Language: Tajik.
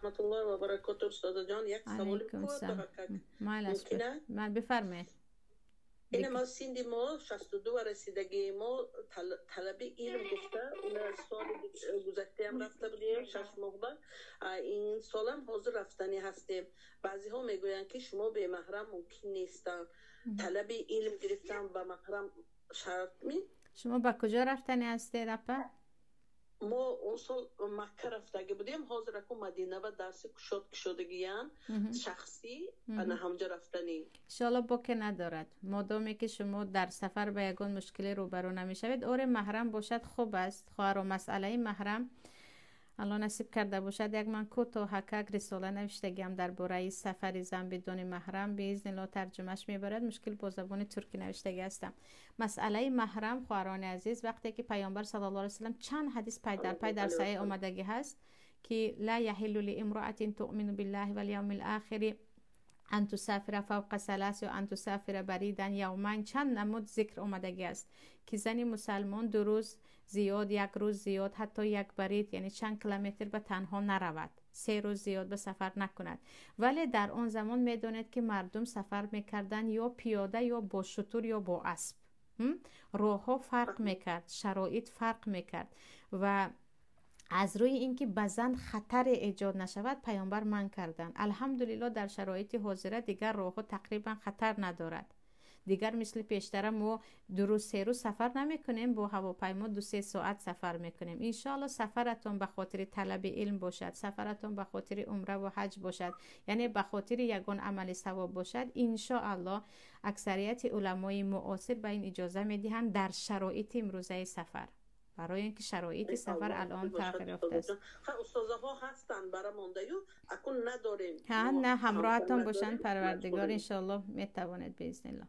Раҳматуллоҳи ва баракотуҳ, устодаҷон, як саволи Алайкум кӯтоҳ салом. как Майлаш. Мумкин аст? Ман, бифармоед. Ина мо синни мо 62 расидагӣ, мо талаби илм гуфта ина соли гузаштаам рафта будем 6 моҳ ба ин солам ҳозир рафтанӣ ҳастем. Баъзеҳо мегӯянд, ки шумо бемаҳрам мумкин нестанд. Талаби илм гирифтан ба маҳрам шарт ми? Шумо ба куҷо рафтанӣ ҳастед, апа? Мо он сол Макка рафтагӣ будем, ҳозир аку Мадина ба дарси кушод кушодагиян шахсӣ, ана ҳамҷа рафтанӣ. Иншоалло, боке надорад, модоме ки шумо дар сафар ба ягон мушкиле рӯбарӯ намешавед. Оре, маҳрам бошад, хуб аст. Хоҳаро, масъалаи маҳрам, Алло насиб карда бошад, як ман кӯтоҳакак рисола навиштагиам дар бораи сафари зан бидуни маҳрам. Биизнилло, тарҷумаш мебарад мушкил, бо забони туркӣ навиштагӣ ҳастам. Масъалаи маҳрам, хоҳарони азиз, вақте ки Пайғамбар саллаллоҳу алайҳи васаллам чанд ҳадис пай дар пай дар саҳеҳ омадагӣ ҳаст, ки لا يحل لامرأة تؤمن بالله واليوم الآخر أن تسافر فوق ثلاث ё أن تسافر بريدا يومين, чанд намуд зикр омадагӣ аст, ки зани мусалмон 2 рӯз зиёд, як рӯз зиёд, ҳатто як барид, яъне чанд километр ба танҳо наравад, 3 рӯз зиёд ба сафар накунад. Вале дар он замон медонед, ки мардум сафар мекарданд ё пиёда, ё бо шутур, ё бо асп. Роҳҳо фарқ мекард, шароит фарқ мекард ва аз рӯи ин ки ба зан хатаре эҷод нашавад, Паёмбар манъ карданд. Алҳамдулилло, дар шароити ҳозира дигар роҳҳо тақрибан хатар надорад. Дигар мисли пештара мо 2 рӯз, 3 рӯз сафар намекунем, бо ҳавопаймо 2-3 соат сафар мекунем. Иншоалло, сафаратон ба хотири талаби илм бошад, сафаратон ба хотири умраву ҳаҷ бошад, яъне ба хотири ягон амали савоб бошад, иншоалло, аксарияти уламои муосир ба ин иҷоза медиҳанд дар шароити имрӯзаи сафар, барои ин ки шароити сафар алон тағйир ёфтааст. Устозаҳо ҳастанд бара мондаю, акун надорем. Ҳа, на, ҳамроҳатон бошанд Парвардигор, иншоалло, метавонед, биизнилло.